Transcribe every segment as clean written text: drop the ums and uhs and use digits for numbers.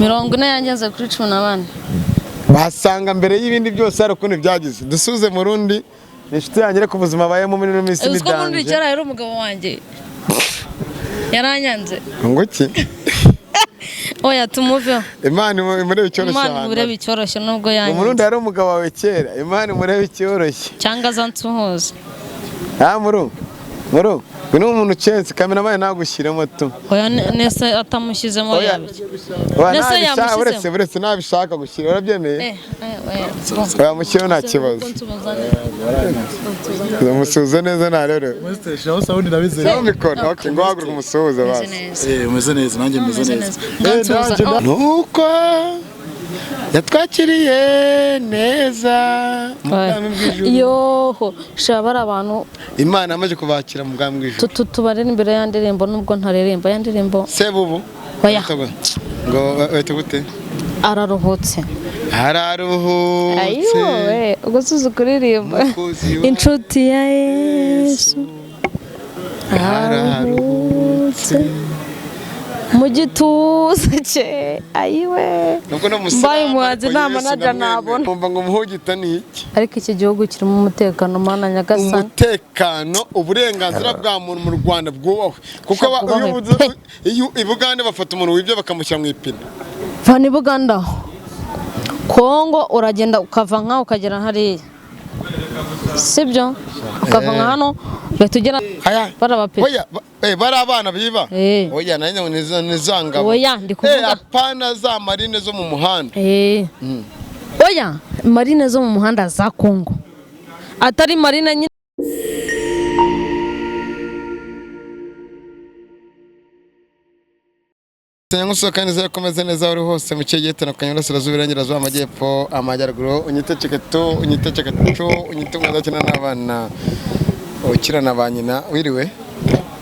40 yangeze kuri 14. Basanga mbere y'ibindi byose hari ukuntu byagize. Dusuze Murundi, ni inshuti yanjye, ariko ubuzima abayemo muri ino minsi ni Uziko muri danger. kera yari umugabo wanjye, yaranyanze. Ngo iki? Oya, tumuveho. Imana imurebe icyoroshye Imana ahantu imurebe ari. icyoroshye nubwo Ngo yanyanze. Murundi yari umugabo wawe kera, Imana imurebe icyoroshye. Cyangwa aza nsuhuze. Ah, Muru, Muru, uyu ni umuntu ucenze, cameraman nagushyiremo tu. Oya, nese atamushyizemo Oya. yabiki? Oya, Nese nabishaka, yamushyizemo? Uretse nabishaka gushyira, urabyemeye? Eh, eh, oya. Oya, mushyiraho nta kibazo. Musuhuze neza nta rero. Shyiraho sound ndabizeye. Shyiraho mikoro, okay, ngo haguruka umusuhuze Meze basi. neza. Eh, umeze neza, nanjye meze neza. Ngansuhuza. Oh, Nuko yatwakiriye neza mu bwami bw'ijuru. Yoho, shaba bari abantu. Imana amaze kubakira mu bwami bw'ijuru. Tubarira imbere ya ndirimbo, nubwo ntaririmba ya ndirimbo. Sebubu. Oya. Ngo wita gute? Araruhutse. Araruhutse. Ayiwowe, ubwo suzi kuririmba. Umukozi wa Inshuti ya Yesu araruhutse. Mu gituza cye, ayiwe. Nubwo no musilamu, Mbaye umuhanzi ariko nta Yesu manager ndamwemera. nabona. Kumva ngo umuhugita ni iki? Ariko iki gihugu kirimo umutekano, Mana nyagasani. Umutekano, uburenganzira bwa muntu mu Rwanda bwubahwe, kuko Bwubahwe iyo pe. iyo i Bugande bafata umuntu wibye bakamushyira mu ipine. Va ni Buganda aho. Kongo uragenda ukava nka ukagera hariya, sibyo? Ukava nka hano ugahita ugera Aya. barabapita. Oya, bari abana biba. Eh. Oya, nanjye ngo ni za ngabo. Oya, ndi kuvuga. Apana za marine zo mu muhanda. Eh. Oya, marine zo mu muhanda za Kongo, atari marine nyine. Nyamusoka neza komeze neza aho uri hose mu kigiye gitandukanye, burasirazuba, iburengerazuba, amajyepfo, amajyaruguru. Unyite ceketo, unyite ceketo, unyite umwana ukina n'abana, ukina na ba nyina. Wiriwe?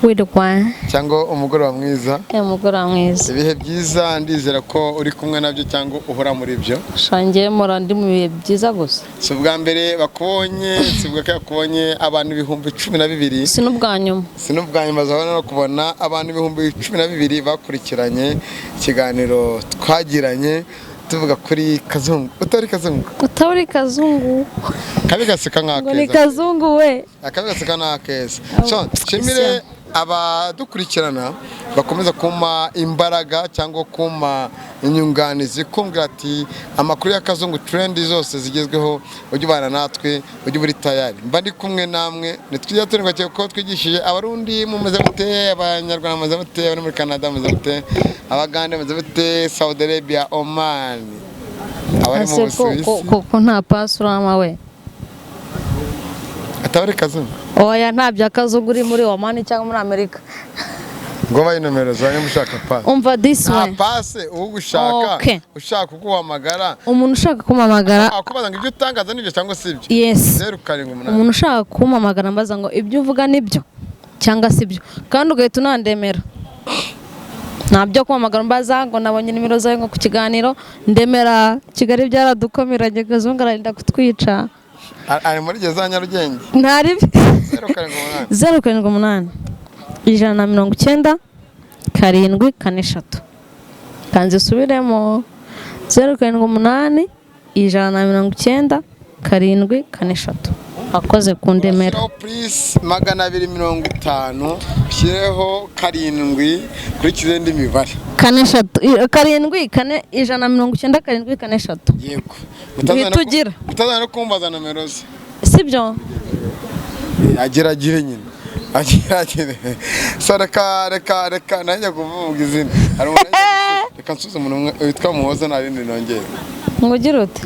Wirwa. Cyangwa umugoroba mwiza. Umugoroba mwiza. Ibihe byiza, ndizera ko uri kumwe nabyo cyangwa uhora muri byo. Shangiye mora ndi mu bihe byiza gusa. Si ubwa mbere bakubonye, si ubwa kabiri bakubonye, abantu 12,000. Si n'ubwa nyuma. Si n'ubwa nyuma bazabona no kubona abantu 12,000 bakurikiranye ikiganiro twagiranye tuvuga kuri Kazungu utari Kazungu. Utari Kazungu. Kabi gaseka Ngo ni nk'akeza. Kazungu we. Akabi gaseka nk'akeza. So nshimire abadukurikirana bakomeza kumpa imbaraga cyangwa kumpa inyunganizi, kumbwira ati amakuru ya Kazungu, trend zose zigezweho, ujye ubana natwe, ujye uri tayari, mba ndi kumwe namwe. Nitwijya turindwa ko twigishije Abarundi mumeze gute, Abanyarwanda mumeze gute, abari muri Canada mumeze gute, Abagande mumeze gute, Saudi Arabia, Oman, abari mu Ese ko Busuwisi. ko nta pasi urama we? Atabari Kazungu. Oya, nta bya Kazungu uri muri Omani cyangwa muri Amerika. Ngo bayi nomero zawe niba ushaka pasi. Umva, this Nta way. pase ugushaka. Okay. Ushaka kuguhamagara. Umuntu ushaka kumpamagara. Akubaza ngo ibyo utangaza nibyo cyangwa si ibyo. Yes. 078. Umuntu ushaka kumpamagara mbaza ngo ibyo uvuga nibyo cyangwa si byo, kandi ugahita unandemera. Nta byo kumpamagara mbaza ngo nabonye nimero zawe ngo ku kiganiro ndemera. Kigali byaradukomeranye, Kazungu ararinda kutwica. Ari muri gereza ya Nyarugenge. Ntari. 078. 078 190 7 4 3. Kanzi isubiremo: 078 190 7 4 3. Akoze kundemera. Urashyiraho plus 250, ushyireho 7, kurikize indi mibare. 4 3 7 4 190 7 4 3. Yego. Uhita ugira. Utazana no kumbaza nomero ze. Sibyo? Ageragire nyine, ageragire. So reka reka reka nanjye kuvuga izina, hari umuntu reka nsubize umuntu umwe witwa Muhoza, nta rindi nongera. Ngo ugire ute?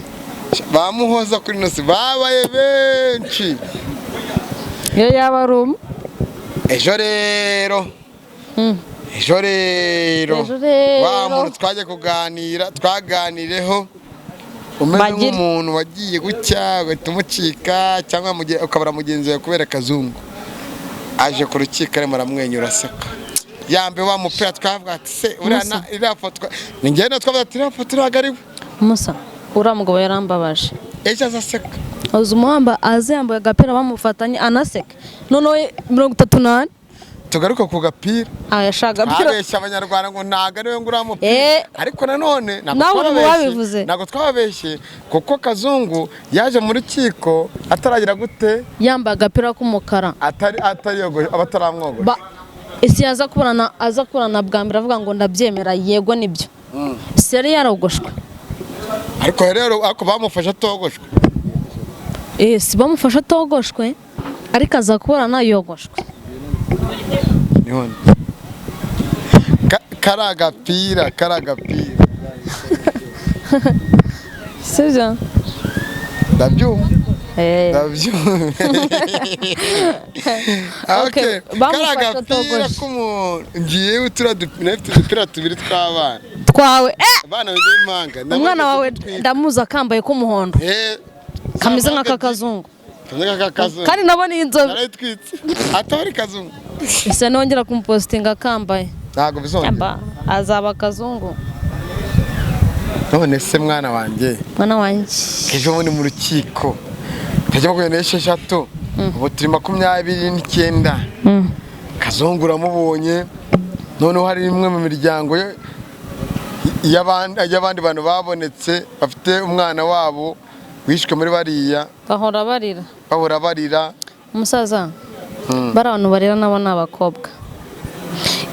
Bamuhoza kuri ino si babaye benshi. Iyo yaba ari umwe. Ejo rero, ejo rero, Ejo rero. wa muntu twajya kuganira, twaganireho umeze Bagire. nk'umuntu wagiye gutya ugahita umucika cyangwa ukabura mugenzi wawe kubera Kazungu, aje ku rukiko arimo aramwenyura aseka, yambaye wa mupira twavuga ati se uriya iriya foto ni njyewe, twavuga ati iriya foto ntabwo ari we. Musa, uriya mugabo yarambabaje. Ejo azaseka. Uzi umuhamba aze yambaye agapira bamufatanye anaseka, noneho 34. Tugaruke ku gapira. Yashaka agapira. Twabeshya abanyarwanda ngo ntabwo ariwe ngo uriya mupira, ariko nanone ntabwo Nawe uri mu twababeshye. babivuze. Ntabwo twababeshye, kuko Kazungu yaje mu rukiko ataragira gute? Yambaye agapira k'umukara. Atari yogoshe, aba ataramwogosha. Isi yaza kuburana, aza kuburana bwa mbere avuga ngo ndabyemera, yego nibyo, isi yari yarogoshwe. Ariko rero bamufashe atogoshwe. Si bamufashe atogoshwe, ariko aza kuburana yogoshwe. Niho kari agapira, kari agapira. Sibyo? Ndabyumva, ndabyumva. Okay, Okay, kari bamufashe agapira atogoshe. k'umuntu. Ngiye turiya dupira, nafite udupira tubiri tw'abana. Twawe? Abana bagiye impanga. Umwana wawe ndamuzi akambaye k'umuhondo kameze nk'akakazungu. Kameze nk'akakazungu. Kandi nabo ni inzobe. Narayitwitse ataba ari kazungu. Ese nongera kumupositinga akambaye? Ntabwo bizongera. Yamba, azaba akazungu. None se mwana wanjye, Mwana wanjye. ejo bundi mu rukiko tariki 26, ubu turi 29, Kazungu uramubonye. Noneho hari imwe mu miryango y'abandi bantu babonetse bafite umwana wabo wishwe muri bariya. Bahora barira. Bahora barira. Umusaza, bari abantu barira nabo ni abakobwa.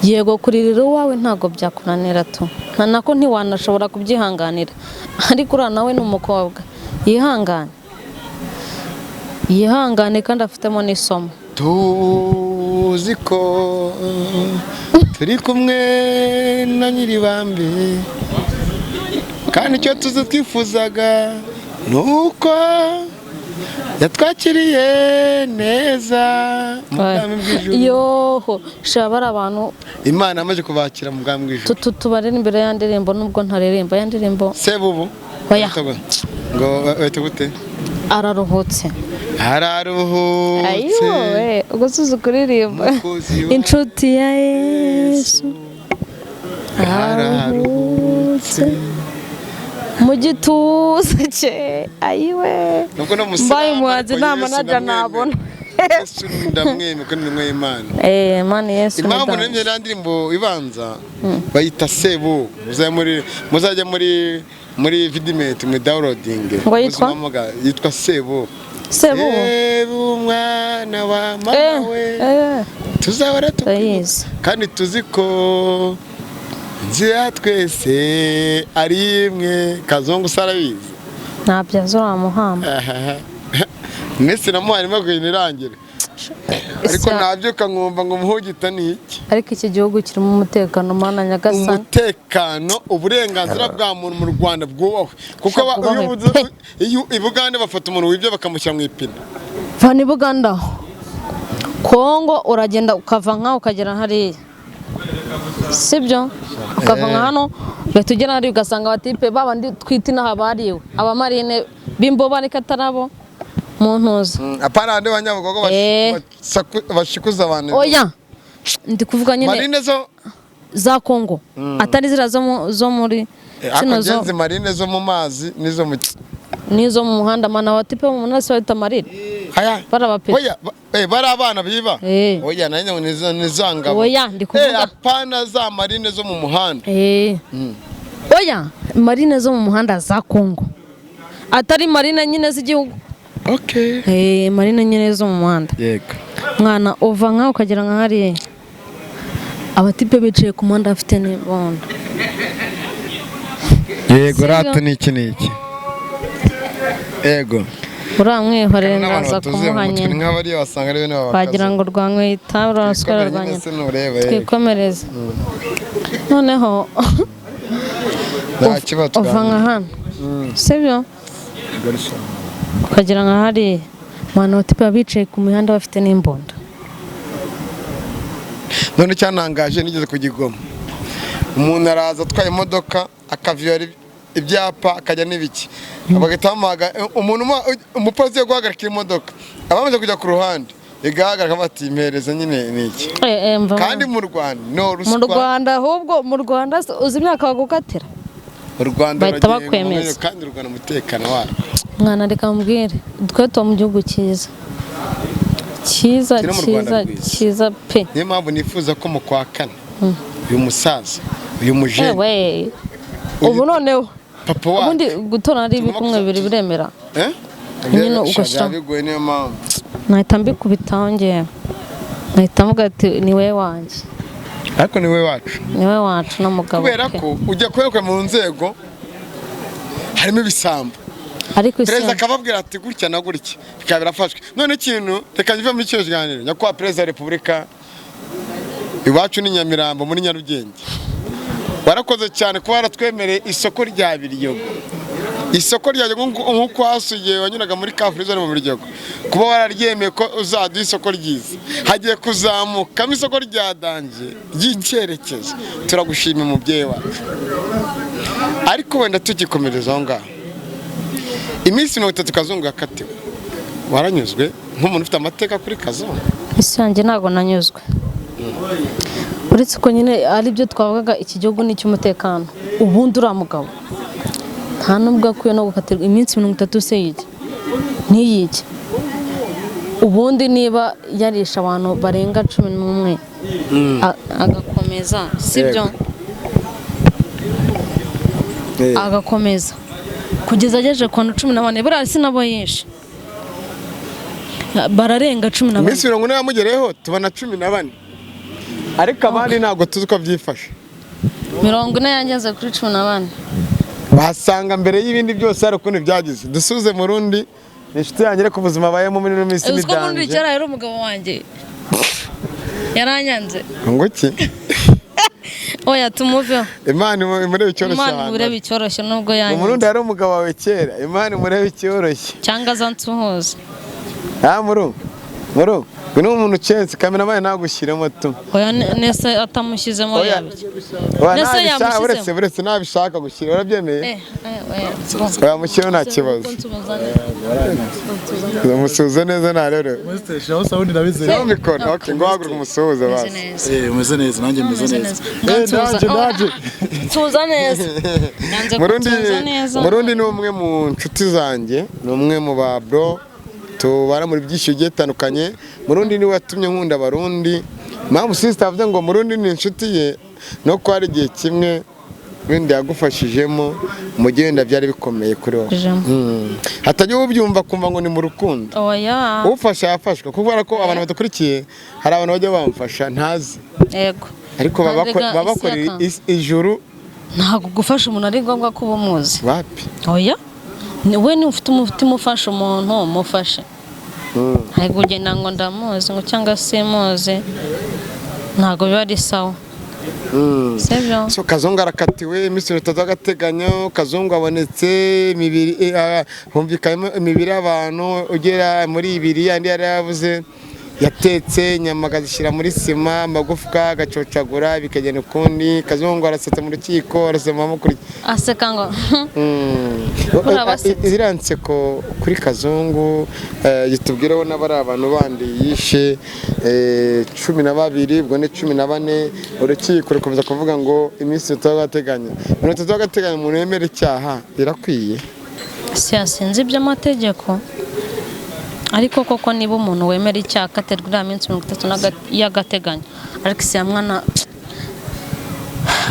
Yego, kuririra uwawe ntabwo byakunanira tu, nta nako ntiwanashobora kubyihanganira, ariko uriya nawe ni umukobwa, yihangane, yihangane, kandi afitemo n'isomo. Tuzi ko turi kumwe na Nyiribambe, kandi icyo tuzi twifuzaga ni uko yatwakiriye neza mu bwami bw'ijuru. Yoho shaba, bari abantu. Imana amaze kubakira mu bwami bw'ijuru. Tubarire imbere ya ndirimbo, nubwo ntaririmba ya ndirimbo. Sebubu. Oya. Ngo bahita gute? Araruhutse. Araruhutse. Ayiwe, ubwo suzi kuririmba. Umukozi wa Inshuti ya Yesu araruhutse mu gituza cye, ayiwe. Nubwo no musilamu, Mbaye umuhanzi ariko nta Yesu manager ndamwemera. nabona. Yesu ndamwemera ko ni intumwa y'Imana. Eh, mani Yesu ni Impamvu danje. nemye iriya ndirimbo ibanza bayita Sebu, muzajya muri vidimenti mu downloading. Ngo yitwa? Yitwa Sebu. Sebu. Sebu mwana wa mama we, tuzahora tukwibuka. Ndayizi. Kandi tuzi ko inzira twese ari imwe. Kazungu sarabizi. Ntabyo azi uriya muhamba. Iminsi namuhaye irimo kugenda irangira, ariko nabyuka nkumva ngo umuhugita ni iki. Ariko iki gihugu kirimo umutekano, mana nyagasani. Umutekano, uburenganzira bwa muntu mu Rwanda bwubahwe, kuko Bwubahwe iyo pe. Iyo i Bugande bafata umuntu wibye bakamushyira mu ipine. Vana i Buganda aho. Kongo uragenda ukava nkaho ukagera hariya, sibyo? Ukava nka hano ugahita ugera hariya, ugasanga abatipe babandi twita inaha bariwe abamarine b'imboba, ariko atari abo mu ntuza. Apana andi banyabugogo bashikuza abantu. Oya, ndi kuvuga nyine Marine zo za Kongo, atari ziriya zo muri Ariko zino zo ngenzi marine zo mu mazi n'izo mu n'izo mu muhanda. Mana, abatipe bo mu muhanda si bahita marine? Aya. Barabape. Oya, bari abana biba. Oya, nanjye ngo ni za ngabo. Oya, ndi kuvuga. Apana za marine zo mu muhanda. Oya, marine zo mu muhanda za Kongo, atari marine nyine z'igihugu. Okay. Marine nyine zo mu muhanda. Yego. Mwana, uva nkaho ukagera nka hariya, abatipe bicaye ku muhanda bafite n'imbunda. Yego. Sibyo? Rata ni iki ni iki? Yego. Uriya mwihorere, N'abantu ndaza batuzuye mu kumuha mutwe nyina. nk'abariya wasanga ari bene baba. Wagira ngo rwanyweye itabi, ruraswera rwa nyine nyina. Se nureba, yego. Twikomereze noneho. Nta kibazo. Uva nka hano, sibyo, ukagera nka hariya, mwana, abatipe baba bicaye ku mihanda bafite n'imbunda. None cyantangaje, nigeze ku Gigoma, umuntu araza atwaye imodoka akaviyora ibyapa akajya n'ibiki, bagahita bamuhaga umuntu umupolisi yo guhagarika imodoka, abamaze kujya ku ruhande igahagarika, bati impereza nyine ni iki. Mva Kandi mu Rwanda no mu ruswa. Rwanda, ahubwo mu Rwanda se uzi imyaka bagukatira? U Rwanda Bahita ruragiye mu bakwemeza. mwanya, kandi u Rwanda umutekano warwo. Mwana, reka mbwire, twe tuba mu gihugu cyiza. Cyiza. Kiri mu Rwanda Cyiza. rwiza. Cyiza pe. Niyo mpamvu nifuza ko mu kwa kane uyu musaza, uyu mujene, Ewe, ubu noneho papa wacu ubundi gutora ari Tugomba ibikumwe bibiri biremera. Eh? Nyine Sha, ugashyira- byaba bigoye, niyo mpamvu Nahita mbikubitaho ngewe, nahita mvuga ati ni wowe wanjye. Ariko ni we wacu. Ni wowe wacu n'umugabo Kubera pe. ko ujya kubekwa mu nzego harimo ibisambo, Ariko isi perezida akababwira ati gutya na gutya, bikaba birafashwe. None ikintu, reka ngive muri kino kiganiro. Nyakubahwa Perezida wa Repubulika, iwacu ni Nyamirambo muri Nyarugenge, warakoze cyane kuba waratwemereye isoko rya Biryogo. Isoko rya Biryogo, nk'uko wasuye wanyuraga muri Car Free Zone mu Biryogo, kuba wararyemeye ko uzaduha isoko ryiza, hagiye kuzamukamo isoko rya danger ry'icyerekezo. Turagushimiye, umubyeyi wacu. Ariko wenda tugikomereza aho ngaho, iminsi 30 Kazungu yakatiwe, waranyuzwe nk'umuntu ufite amateka kuri Kazungu? Isi yanjye, ntabwo nanyuzwe, uretse ko nyine ari byo twavugaga, iki gihugu ni icy'umutekano. Ubundi uriya mugabo nta nubwo akwiye no gukatirwa iminsi 30. Se yiki ntiyike? Ubundi niba yarishe abantu barenga 11, agakomeza, sibyo? Agakomeza kugeza agejeje ku bantu 14, buriya sinabo yishe bararenga 14. Iminsi 40 yamugereyeho tubona 14, ariko abandi ntabwo tuzi uko byifashe. 40 yageze kuri 14. Basanga mbere y'ibindi byose hari ukundi byagize. Dusuze Murundi, ni inshuti yanjye, ariko ubuzima abayemo muri ino minsi ni Uziko muri danger. Kera yari umugabo wanjye, yaranyanze. Ngo iki? Oya, tumuveho. Imana imurebe icyoroshye Imana ahantu imurebe ari. icyoroshye nubwo Mu Murundi yanyanze. hari umugabo wawe kera, Imana imurebe icyoroshye. Cyangwa aza nsuhuze. Ah, muru muru, uyu ni umuntu ucenze, cameraman nagushyiremo tu. Oya, nese atamushyizemo Oya. yabiki? Oya, Nese nabishaka yamushyizemo? Uretse nabishaka gushyira, urabyemeye? Eh, oya. Wamushyiraho nta kibazo. Nsuhuza neza. Umusuhuze neza nta rero. Shyiraho sound ndabizeye. Shyiraho mikoro, okay, ngo haguruka umusuhuze Meze basi. neza. Eh, umeze neza, nanjye meze Meze neza. neza. Eh, Nsuhuza. nanjye nanjye. Nsuhuza neza, yanze Murundi. kunsuhuza neza. Murundi ni umwe mu nshuti zanjye, ni umwe mu ba bro tubara muri byinshi bigiye bitandukanye. Murundi niwe watumye nkunda Abarundi. Mpamvu sister avuze ngo Murundi ni inshuti ye, no ko hari igihe kimwe wenda yagufashijemo mu gihe wenda byari bikomeye kuri wowe. Ijambo. Hatajya ubyumva kumva ngo ni mu rukundo. Oya. Ufasha yafashwe, kubera ko abantu badukurikiye, hari abantu bajya bamufasha ntazi, Yego. ariko baba Erega baba bakorera Isiyaka. ijuru. Ntabwo gufasha umuntu ari ngombwa kuba umuzi. Wapi. Oya. We niba ufite umutima ufasha umuntu, mufashe. Ntabwo ugenda ngo ndamuzi ngo cyangwa simuzi, ntabwo biba ari sawa, sibyo? So Kazungu arakatiwe iminsi 30 y'agateganyo. Kazungu abonetse imibiri, humvikanyemo imibiri y'abantu ugera muri ibiri, yandi yari yavuze yatetse inyama akazishyira muri sima, amagufwa agacocagura bikagenda ukundi. Kazungu arasetse mu rukiko, arasema amukurikiye. Aseka ngo Buriya basetse. Iriya nseko kuri Kazungu, yitubwireho n'abari abantu bandi yishe, 12, ubwo ni 14. Urukiko rukomeza kuvuga ngo iminsi 30 y'agateganyo, 30 y'agateganyo, umuntu wemera icyaha irakwiye? Siyasinze iby'amategeko, ariko koko niba umuntu wemera icyaha akaterwa iriya minsi 30 y'agateganyo, ariko isi ya mwana,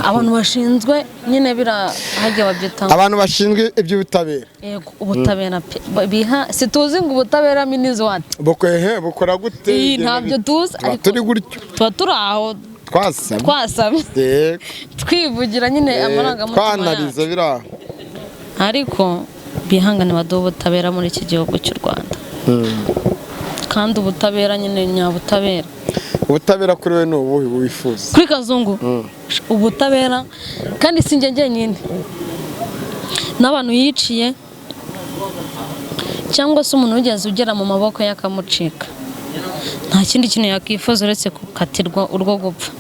abantu bashinzwe nyine birahagiye babyita ngo Abantu bashinzwe iby'ubutabera. Yego, ubutabera pe. Biha situzi ngo ubutabera minizi wati. Bukwehe bukora gute? Iyi, ntabyo tuzi, Tuba ariko- turi gutyo. Tuba turi aho. Twasamye. Twasamye. Yego. Twivugira nyine amarangamutima Twanariza yacu. biri aho. Ariko bihangane baduhe ubutabera muri iki gihugu cy'u Rwanda, kandi ubutabera nyine nyabutabera. Ubutabera kuri we ni ubuhe wifuza? Kuri Kazungu, ubutabera, kandi si njye njyenyine, n'abantu yiciye cyangwa se umuntu wigeze ugera mu maboko ye akamucika, nta kindi kintu yakwifuza uretse gukatirwa urwo gupfa.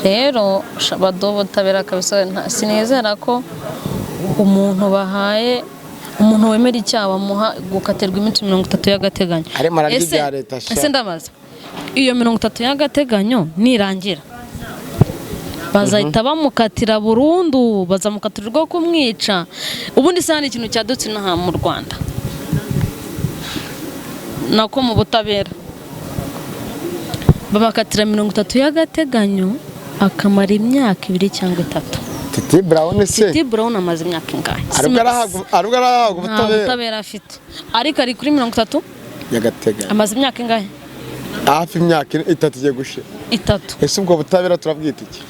Rero baduhe ubutabera kabisa. Sinizera ko umuntu bahaye, umuntu wemera icyaha bamuha gukatirwa iminsi 30 y'agateganyo. Arimo ararya ibya leta, sha. Ese ndabaza, iyo 30 y'agateganyo nirangira bazahita bamukatira burundu? Bazamukatira urwo kumwica? Ubundi se hari ikintu cyadutse inaha mu Rwanda? Nako mu butabera babakatira 30 y'agateganyo, akamara imyaka 2 cyangwa 3. Titi Brown se? Titi Brown amaze imyaka ingahe? Arubwo arahabwa Nta ubutabera? butabera afite, ariko ari kuri 30 y'agateganyo. Amaze imyaka ingahe? Hafi imyaka 3 igiye gushira. 3. Ese ubwo butabera turabwita iki?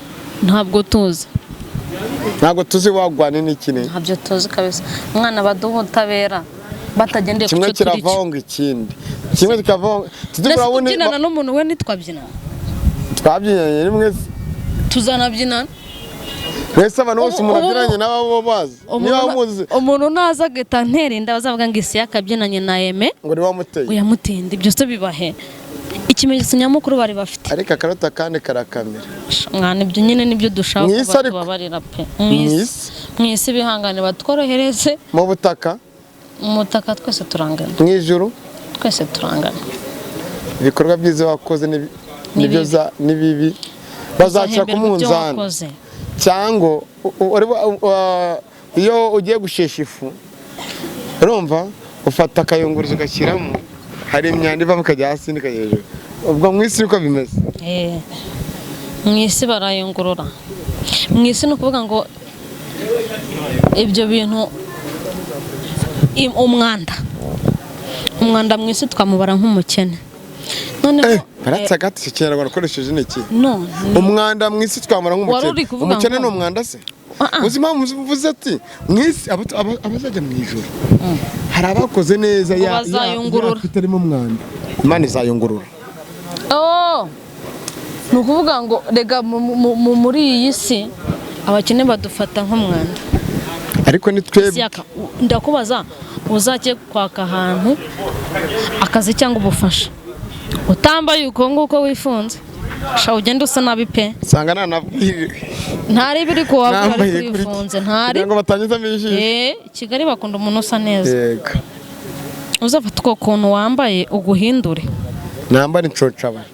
Ntabwo tuzi. Ntabwo tuzi wagwana n'iki n'iki. Ntabyo tuzi kabisa. Umwana baduha ubutabera batagendeye ku Kimwe cyo turi cyo. kiravaho ngo ikindi, kimwe kikavaho. Titi Ndetse Brown kubyinana n'umuntu we ntitwabyinana. Twabyinanye rimwe se. Tuzanabyinana. Mbese abantu bose umuntu abyinanye nabo bo bazi niba muzi. Umuntu naza agahita antera inda, bazavuga ngo isi yakabyinanye na Aime. Ngo ni wamuteye. Ngo yamuteye. Ibyo se bibahe ikimenyetso nyamukuru bari bafite? Ariko akarota kandi karakamera. Mwana, ibyo nyine nibyo dushaka Mu ko isi ariko. batubabarira pe. Mu Mu isi. isi. Mu isi bihangane batworohereze. Mu butaka. Mu butaka twese turangana. Mu ijuru. Twese turangana. Ibikorwa byiza wakoze nibyo N'ibibi. N'ibibi bazacira ku Uzahemberwa ibyo munzani. wakoze. Cyangwa iyo ugiye gushesha ifu, urumva ufata akayunguruzo ugashyiramo, hari imyanda ivamo ikajya hasi indi ikajya hejuru. Ubwo mu isi niko bimeze. Mu isi barayungurura. Mu isi ni ukuvuga ngo ibyo bintu umwanda mu isi twamubara nk'umukene. Noneho Baratse agati. Icyo kinyarwanda ukoresheje ni iki? No. Umwanda mu isi twamara Wari nk'umukene. uri kuvuga Umukene ngo- ni umwanda se? Ah, ah. Uzi impamvu mvuze ati mu isi abazajya mu ijuru hari abakoze neza Ngo bazayungurura. ya itarimo umwanda, Imana izayungurura. Oh! Ni ukuvuga ngo rega muri iyi si abakene badufata nk'umwanda. Ariko ni twebwe. Siyaka, ndakubaza, uzajye kwaka ahantu akazi cyangwa ubufasha utambaye uko nguko wifunze, sha ugende usa nabi pe. Usanga nanabwiriwe. Ntari biri ko waba Nambaye uri kuri wifunze ntari. Kugira ngo batanyuzamo ijisho. Kigali bakunda umuntu usa neza. Yego. Uzafata uko kuntu wambaye uguhindure. Nambara inshocabara.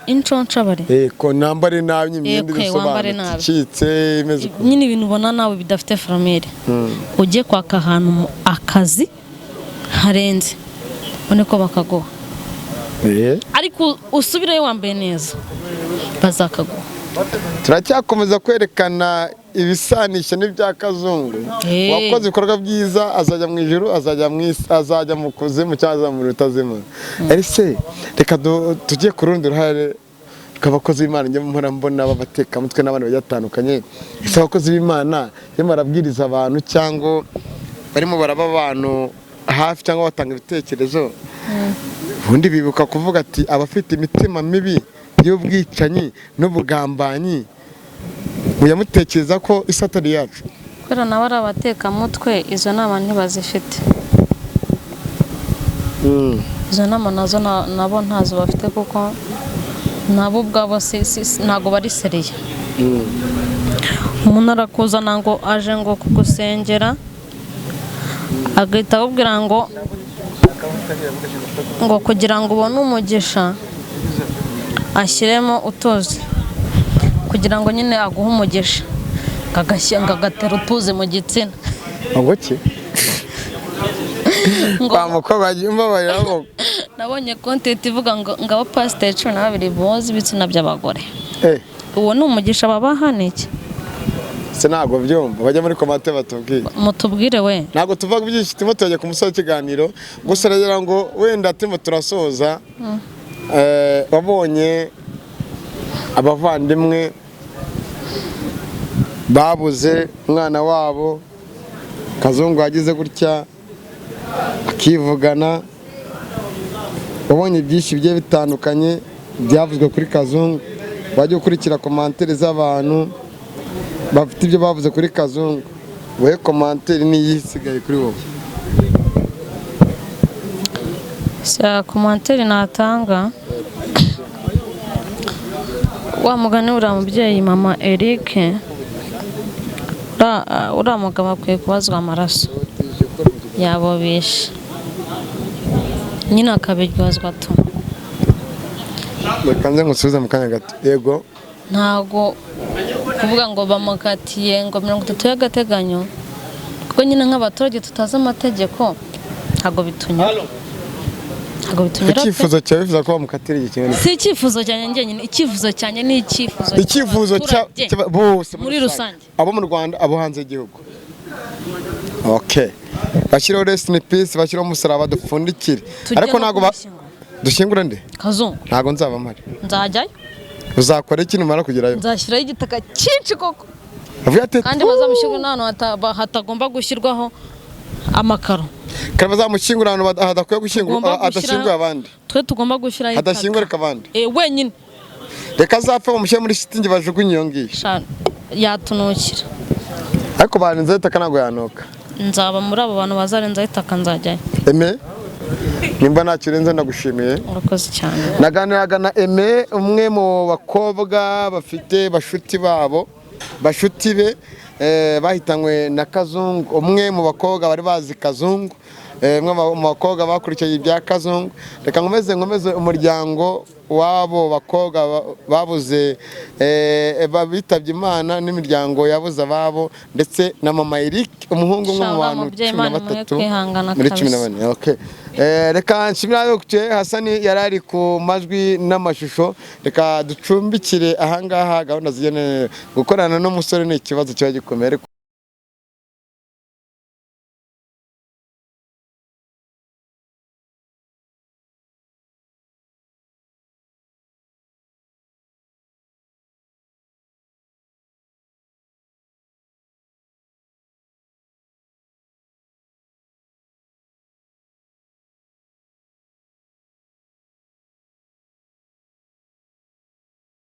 Inconcabare. Yego, nambare nabi imyenda Kwe, wambare ibisobanutse nabi. icitse imeze uko. Nyine ibintu ubona nawe bidafite famille, ujye kwaka ahantu akazi harenze ubone ko bakaguha. Ariko usubireyo wambaye neza bazakaguha. Turacyakomeza kwerekana ibisanisha n'ibya kazungu. Uwakoze ibikorwa byiza azajya mu ijuru, azajya mu isi, azajya mu kuzimu cyangwa azajya mu rutazima. Ese reka tujye ku rundi ruhare rw'abakozi b'Imana. Njye mpora mbona b'abatekamutwe n'abandi bagiye batandukanye. Ese abakozi b'Imana iyo barabwiriza abantu cyangwa barimo baraba abantu hafi cyangwa batanga ibitekerezo, ubundi bibuka kuvuga ati abafite imitima mibi y'ubwicanyi n'ubugambanyi, muyamutekereza ko isi atari yacu? Kubera nabo ari abatekamutwe, izo nama ntibazifite. Izo nama nazo nabo ntazo bafite, kuko nabo ubwabo ntago bari sérieux. Umuntu arakuzana ngo aje ngo kugusengera, agahita akubwira ngo kugira ngo ubone umugisha ashyiremo utuzi kugira ngo nyine aguhe umugisha, ngo agatera utuzi mu gitsina. Ngo ki? Ngo Wa mukobwa wagiye umbabarira ngo Nabonye content ivuga ngo abapasiteri 12 boza ibitsina by'abagore. Uwo ni umugisha babaha? Ni iki? Se ntabwo byumva, bajya muri comment batubwiye. Mutubwire we. Ntabwo tuva byinshi, turimo turajya ku musozi w'ikiganiro gusa. Aragira ngo wenda turimo turasoza. Wabonye abavandimwe babuze umwana wabo Kazungu yagize gutya akivugana, wabonye byinshi bigiye bitandukanye byavuzwe kuri Kazungu, wajya ukurikira commentaire z'abantu bafite ibyo bavuze kuri Kazungu. Wowe commentaire niyo isigaye kuri wowe? Sha, commentaire natanga, wa mugani uriya mubyeyi mama Eric, uriya mugabo akwiye kubazwa amaraso yabo bishe, nyine akabiryozwa tu. Reka nze ngusubize mu kanya gato, yego. Ntago kuvuga ngo bamukatiye ngo 30 y'agateganyo, kuko nyine nk'abaturage tutazi amategeko ntabwo bitunyura. Ntabwo bitunyura pe. Icyifuzo cyawe, wifuza ko bamukatira igihe kingana iki? Si icyifuzo cyanjye njyenyine, icyifuzo cyanjye ni icyifuzo Icyifuzo cy'abaturage. bose Muri rusange. Abo mu Rwanda, abo hanze y'igihugu. Okay, bashyiraho "rest in peace", bashyiraho umusaraba, dupfundikire. Tujye Ariko no ntabwo kumushyingura. Dushyingure nde? Kazungu. Ntabwo nzaba mpari. Nzajyayo. Uzakora iki numara kugerayo? Nzashyiraho igitaka cyinshi koko. Avuga ati Kandi bazamushyingure n'ahantu hatagomba gushyirwaho amakaro. Kandi bazamushyingura ahantu hadakwiye gushyingura, Tugomba hadashyinguye abandi. Twe tugomba gushyiraho itaka. Hadashyingurika abandi. Wenyine. Reka azapfe bamushyire muri shitingi, bajugunye iyo ngiyo. Sha, yatunukira. Ariko barenzeho itaka, ntabwo yanuka. Nzaba muri abo bantu bazarenzaho itaka, nzajyayo. Aime, nimba ntacyo urenze, ndagushimiye. Urakoze cyane. Naganiraga na Aime, umwe mu bakobwa bafite bashuti babo, bashuti be bahitanywe na Kazungu, umwe mu bakobwa bari bazi Kazungu, umwe mu bakobwa bakurikiye ibya Kazungu. Reka nkomeze umuryango w'abo bakobwa babuze, bitabye Imana, n'imiryango yabuze ababo, ndetse na mama Eric, umuhungu umwe mu Sha, bantu mubyeyi, cumi na Imana imuhe batatu kwihangana muri cumi na kabisa. bane. Okay. Reka nshimire ayo Hasani yari ari ku majwi n'amashusho. Reka ducumbikire ahangaha gahunda zigenewe gukorana n'umusore, ni ikibazo kiba gikomeye ariko.